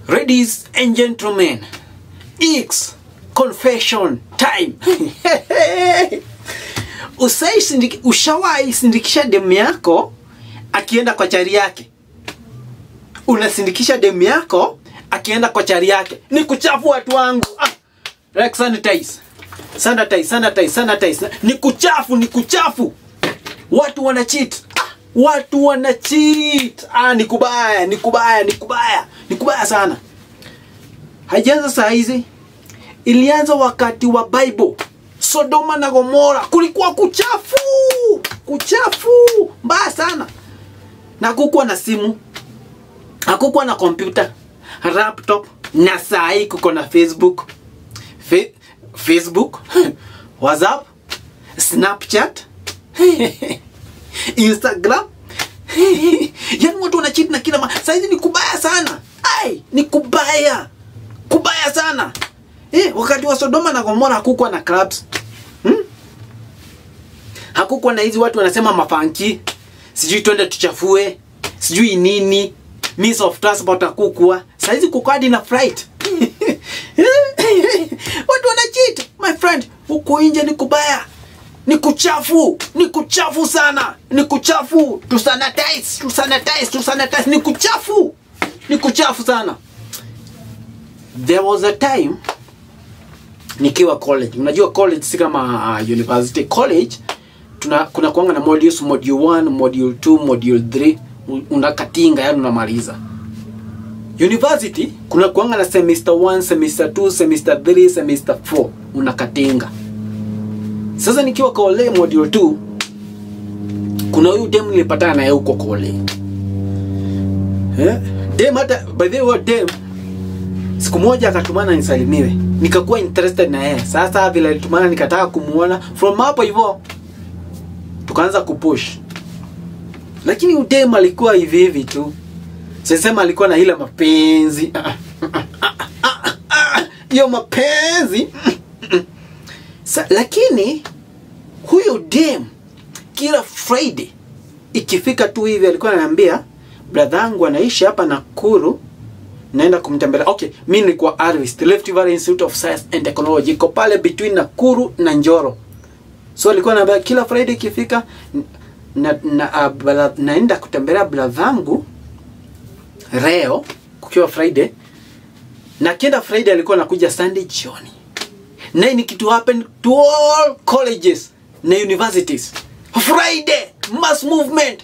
Ladies and gentlemen, it's confession time. Ushawahi sindikisha demu yako akienda kwa chari yake? Unasindikisha demu yako akienda kwa chari yake. Ni kuchafu watu wangu. Like sanitize. Sanitize, sanitize, sanitize. Ni kuchafu, ni kuchafu. Watu wana cheat. Watu wana cheat. Ni kubaya, ni kubaya, ni kubaya. Ni kubaya sana. Haijaanza saa hizi. Ilianza wakati wa Bible. Sodoma na Gomora kulikuwa kuchafu. Kuchafu mbaya sana. Na hakukuwa na simu, hakukuwa na kompyuta, laptop, na saa hii kuko na Facebook, Facebook, WhatsApp, Snapchat, Instagram. Yaani watu wana cheat na kila saa hizi ni kubaya sana. Ai, ni kubaya. Kubaya sana. Wakati wa Sodoma na Gomora hakukuwa na clubs. Hakukuwa na hizi watu wanasema mafanki, sijui twende tuchafue, sijui nini, means of transport hakukuwa. Saa hizi kuko hadi na flight. Watu wana cheat, my friend. Huko nje ni kubaya. Ni kuchafu, ni kuchafu sana. Ni kuchafu. To sanitize, to sanitize, to sanitize. Ni kuchafu. Ni kuchafu sana. There was a time nikiwa college. Unajua college si kama university. College kuna kuanga na modules, module 1, module 2, module 3, unakatinga yani unamaliza. University kuna kuanga na semester 1, semester 2, semester 3, semester 4, unakatinga. Sasa nikiwa college module 2, kuna huyu dem nilipatana naye huko college. Dem hata by the way dem siku moja akatumana nisalimiwe. Nikakuwa interested na yeye. Sasa vile alitumana nikataka kumuona. From hapo hivyo tukaanza kupush. Lakini udem alikuwa hivi hivi tu. Sisema alikuwa na ile mapenzi. Hiyo mapenzi. Lakini huyo dem kila Friday ikifika tu hivi alikuwa ananiambia brother yangu anaishi hapa Nakuru, naenda kumtembelea. Okay, mimi nilikuwa Arvist, Rift Valley Institute of Science and Technology, iko pale between Nakuru na Njoro. So alikuwa ananiambia kila Friday ikifika naenda kutembelea brother yangu leo kukiwa Friday. Na kienda Friday alikuwa anakuja Sunday jioni. Na ni kitu happen to all colleges na universities. Friday mass movement.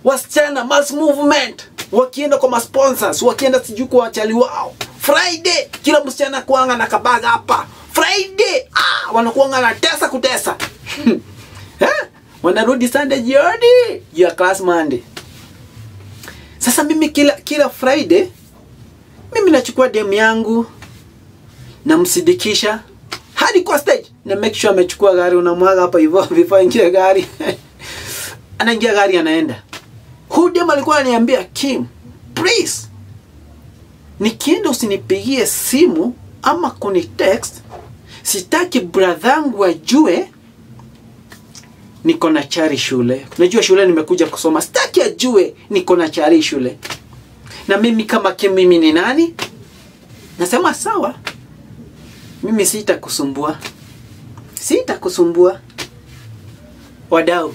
Wasichana mass movement. Wakienda kwa ma sponsors, wakienda sijui kwa wachali wao. Friday kila msichana kuanga na kabaga hapa. Friday wanakuanga na tesa kutesa. Wanarudi Sunday jioni ya class Monday. Sasa mimi kila Friday mimi nachukua dem yangu namsindikisha hadi kwa stage na make sure amechukua gari, unamwaga hapa hivyo before ingie gari. Anaingia gari anaenda. Huyu dem alikuwa ananiambia, Kim, please nikienda usinipigie simu ama kunitext. Sitaki brother yangu ajue niko na chari shule. Unajua shule nimekuja kusoma. Sitaki ajue niko na chari shule. Na mimi kama Kim, mimi ni nani? Nasema sawa. Mimi sitakusumbua. Sitakusumbua. Wadau,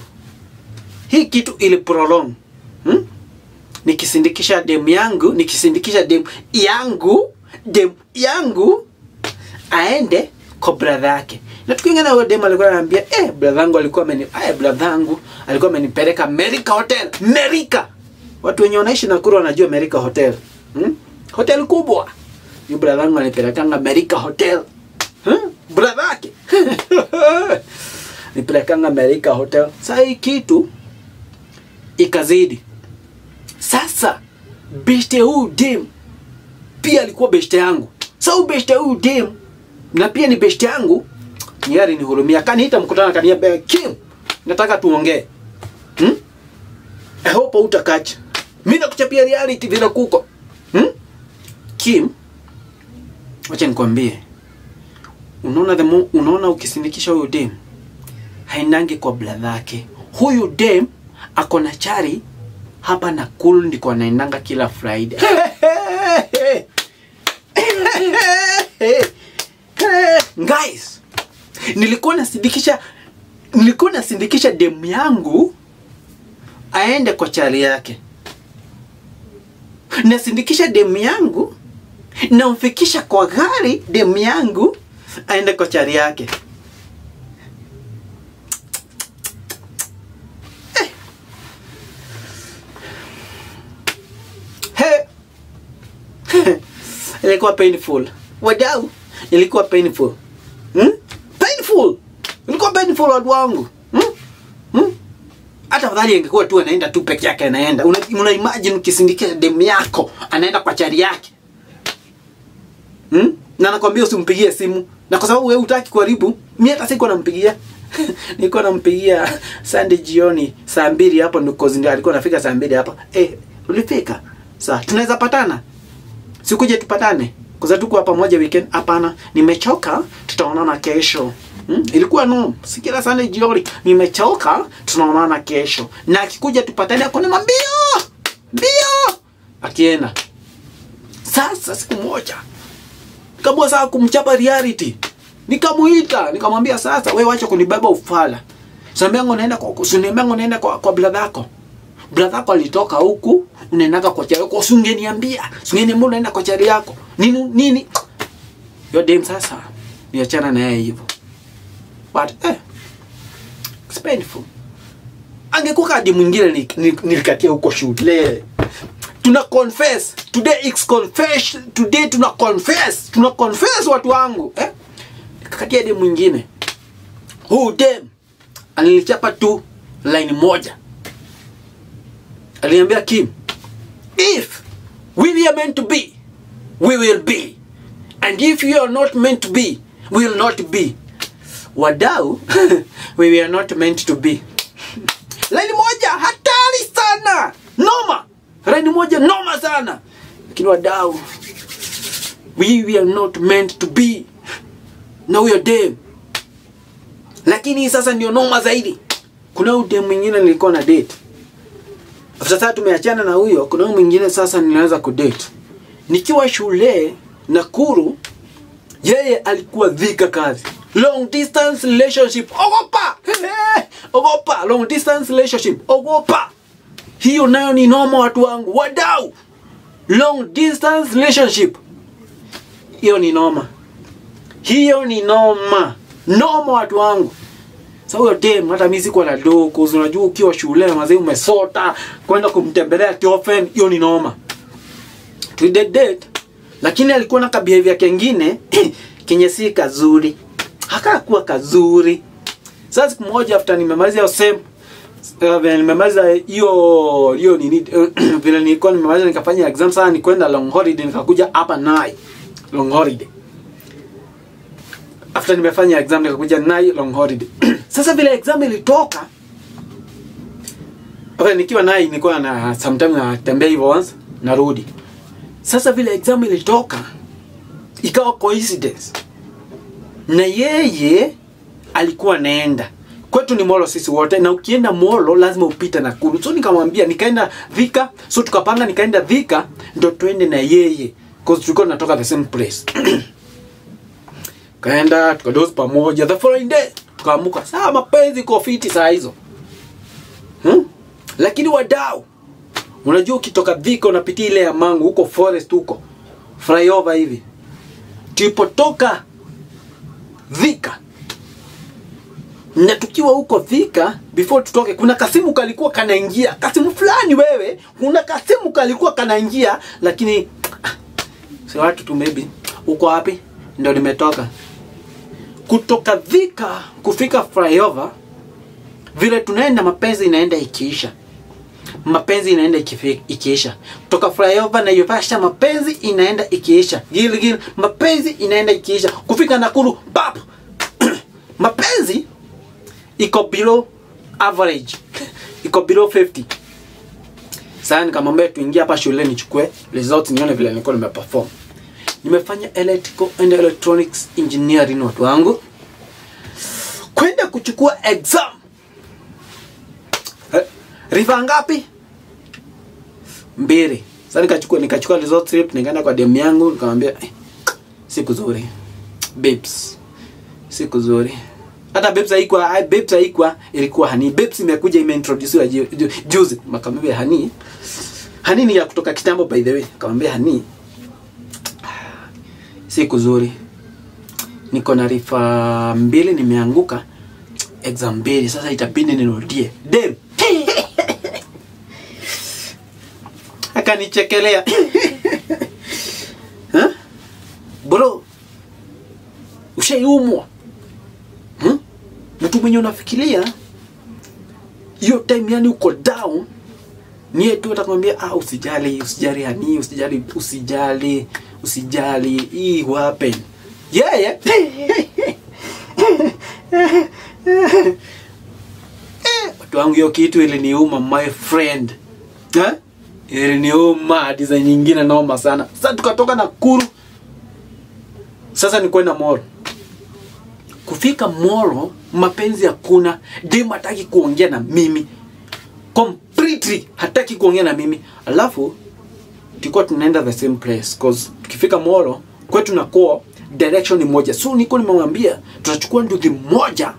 hii kitu ili prolong. Nikisindikisha dem yangu, nikisindikisha dem yangu aende kwa brother yake. Na tukiongea na dem alikuwa ananiambia, brother yangu alikuwa brother yangu alikuwa amenipeleka America Hotel. America. Watu wenye wanaishi Nakuru wanajua America Hotel. Hotel kubwa. Ni brother yangu alipelekanga America Hotel. Brother yake. Nipelekanga America Hotel. Sasa hii kitu ikazidi. Sasa beshte huyu dem pia alikuwa beshte yangu. Sasa beshte huyu dem na pia ni beshte yangu, ni nihurumia. Kaniita mkutano akaniambia, Kim, nataka tuongee. I hope hutakacha. Mimi nakuchapia reality vile kuko. Kim, wacha nikwambie. Unaona unaona ukisindikisha huyu dem hainangi kwa brother yake. Huyu dem ako na chari hapa Nakuru ndiko anaendanga kila Friday. Guys, nilikuwa nasindikisha demu yangu aende kwa chali yake. Nasindikisha demu yangu, namfikisha kwa gari demu yangu aende kwa chali yake. Ilikuwa painful. Wadau, ilikuwa painful. Painful. Ilikuwa painful watu wangu. Hata afadhali ingekuwa tu anaenda tu peke yake anaenda. Una imagine ukisindikisha demu yako anaenda kwa chali yake. Na nakwambia usimpigie simu. Na kwa sababu wewe hutaki kuharibu, mimi hata sikuwa nampigia. Nilikuwa nampigia Sunday jioni saa 2 hapo ndio ndio alikuwa anafika saa 2 hapa. Ulifika? Sawa, tunaweza patana. Sikuje tupatane. Kwa sababu tuko hapa moja weekend. Hapana, nimechoka, tutaonana kesho. Ilikuwa no, si kila Sunday jioni nimechoka, tunaonana kesho. Na akikuja tupatane akone mbio. Mbio. Akienda. Sasa siku moja nikamwa saa kumchapa reality. Nikamuita, nikamwambia sasa wewe acha kunibeba ufala. Siniambia naenda kwa brother yako. Brother yako alitoka huku, unaenda kwa chali yako, usingeniambia. Usingeniambia unaenda kwa chali yako. Nini nini? Yo dem sasa niachana na yeye hivyo. But it's painful. Angekuwa kadi mwingine nilikatia huko shule. Tuna confess today, it's confess today, tuna confess watu wangu. Nikatia dem mwingine. Huu dem alinichapa tu line moja. Aliniambia Kim, if we are meant to be, we will be. And if you are not meant to be, we will not be. Wadau, we are not meant to be. Line moja hatari sana. Noma. Line moja noma sana. Lakini wadau, we are not meant to be. Na huyo dem. Lakini sasa ndio noma zaidi. Kuna huyo dem mwingine nilikuwa na date. Sasa tumeachana na huyo, kuna huyo mwingine sasa nilianza kudate. Nikiwa shule Nakuru, yeye alikuwa Thika kazi. Long distance relationship. Ogopa. Ogopa. Long distance relationship. Ogopa. Hiyo nayo ni noma watu wangu. Wadau. Long distance relationship. Hiyo ni noma. Hiyo ni noma. Noma watu wangu. Sasa huyo dem hata mimi sikuwa na doko, unajua ukiwa shule na mazee umesota, kwenda kumtembelea often, hiyo ni noma. We did date, lakini alikuwa na behavior kingine kenye si kazuri. Hakakuwa kazuri. Sasa siku moja after nimemaliza hiyo same nimemaliza hiyo nini vile nilikuwa nimemaliza nikafanya exam, sana nikwenda long holiday, nikakuja hapa Nai long holiday. After nimefanya exam nikakuja Nai long holiday. Sasa vile exam ilitoka, okay, nikiwa Nai nilikuwa na sometimes natembea hivyo once narudi. Sasa vile exam ilitoka ikawa coincidence. Na yeye alikuwa naenda. Kwetu ni Molo sisi wote, na ukienda Molo lazima upite Nakuru. So nikamwambia nikaenda Thika, so tukapanga nikaenda Thika ndo tuende na yeye, because tulikuwa tunatoka the same place. Kaenda tukadoze pamoja the following day tukaamuka. Saa mapenzi kwa fiti saa hizo. Lakini wadau, unajua ukitoka Thika unapitia ile ya Mangu huko forest huko flyover hivi. Tulipotoka Thika na tukiwa huko Thika, before tutoke, kuna kasimu kalikuwa kanaingia. Kasimu fulani wewe, kuna kasimu kalikuwa kanaingia, lakini si watu tu maybe uko wapi? Ndio nimetoka. Kutoka Thika kufika flyover, vile tunaenda mapenzi inaenda ikiisha. Mapenzi inaenda ikiisha. Kutoka flyover na Naivasha mapenzi inaenda ikiisha. Gilgil mapenzi inaenda ikiisha. Kufika Nakuru pap. Mapenzi iko below average. Iko below 50. Sasa nikamwambia tuingie hapa shule nichukue results nione vile nilikuwa nimeperform. Nimefanya electrical and electronics engineering watu wangu. Kwenda kuchukua exam. Rifa ngapi? 2. Sasa nikachukua result slip nikaenda kwa dem yangu nikamwambia Siku zuri. Babes. Siku zuri. Hata babes haikuwa, babes haikuwa, ilikuwa honey. Babes imekuja imeintroducewa juzi. Makamwambia honey. Honey ni ya kutoka kitambo by the way. Akamwambia honey. Siku zuri. Niko na rifa 2 nimeanguka. Exam 2 sasa itabidi nirudie. Dem. Akanichekelea. Huh? Bro, ushaiumwa. Mtu mwenye unafikiria hiyo time yani uko down, niye tu atakwambia ah, usijali, usijali hani, usijali, usijali, usijali, hii happen. Yeah, yeah. Watu wangu, hiyo kitu iliniuma my friend. Eh? Iliniuma design nyingine noma sana. Sasa tukatoka Nakuru. Sasa ni kwenda Molo. Kufika Molo, mapenzi hakuna. Dem hataki kuongea na mimi. Completely hataki kuongea na mimi. Alafu tulikuwa tunaenda the same place, cause tukifika Molo kwetu na kwa direction ni moja. So niko nimemwambia tutachukua nduthi moja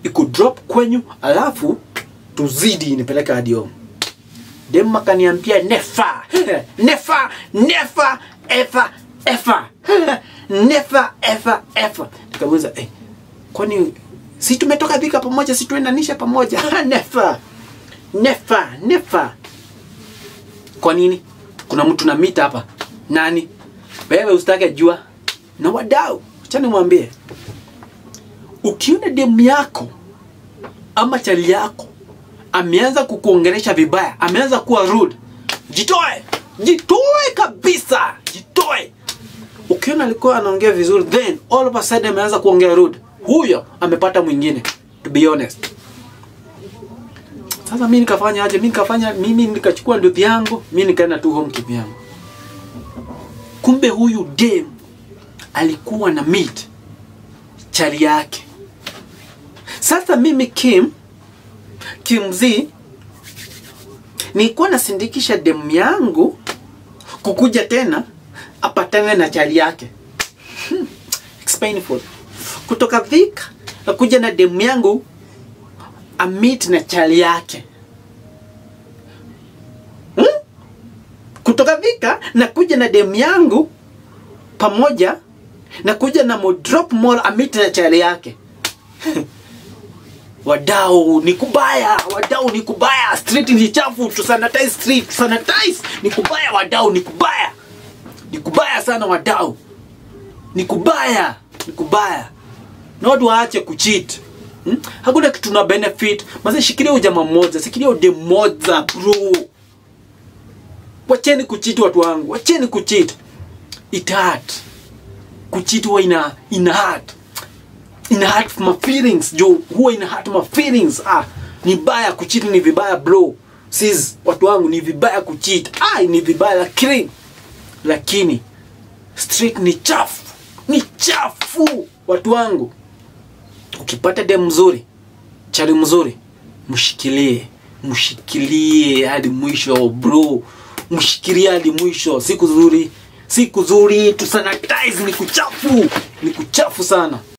iku drop kwenyu, alafu tuzidi nipeleka hadi home. Dem akaniambia never, never, never, ever, ever. Never, ever, ever. Nikamuuliza, kwani si tumetoka Thika pamoja, si tuendanisha pamoja? Never, never, never. Kwa nini? Kuna mtu na meet hapa. Nani? Wewe usitake jua. Na wadau, acha nimwambie. Ukiona demu yako ama chali yako ameanza kukuongelesha vibaya, ameanza kuwa rude, jitoe. Jitoe kabisa. Jitoe. Ukiona alikuwa anaongea vizuri, then all of a sudden ameanza kuongea rude, huyo amepata mwingine, to be honest. Sasa mimi nikafanya aje? Mimi nikachukua nduthi yangu, mimi nikaenda tu home kivyangu. Kumbe huyu dem alikuwa na meet chali yake. Sasa mimi Kim Z nilikuwa nasindikisha dem yangu kukuja tena apatane na chali yake. It's painful. Kutoka Thika nakuja na dem yangu ameet na chali yake. Kutoka Thika nakuja na dem yangu pamoja, nakuja na mo drop mall ameet na chali yake. Wadau ni kubaya, wadau ni kubaya, street ni chafu, to sanitize street, sanitize ni kubaya, wadau ni kubaya. Ni kubaya sana wadau. Ni kubaya, ni kubaya. Na watu waache kucheat. Hakuna kitu na benefit. Maze shikilia ujamaa mmoja, shikilia udem mmoja bro. Wacheni kucheat watu wangu, wacheni kucheat. It hurt. Kucheat huwa ina hurt. Ina hurt my feelings, jo. Huwa ina hurt my feelings. Ah, ni baya kucheat, ni vibaya bro. Sis, watu wangu ni vibaya kucheat. Ah, ni vibaya lakini street ni chafu. Ni chafu watu wangu. Ukipata dem mzuri, chali mzuri, mshikilie, mshikilie hadi mwisho bro. Mshikilie hadi mwisho. Siku zuri, siku zuri, tu sanitize ni kuchafu. Ni kuchafu sana.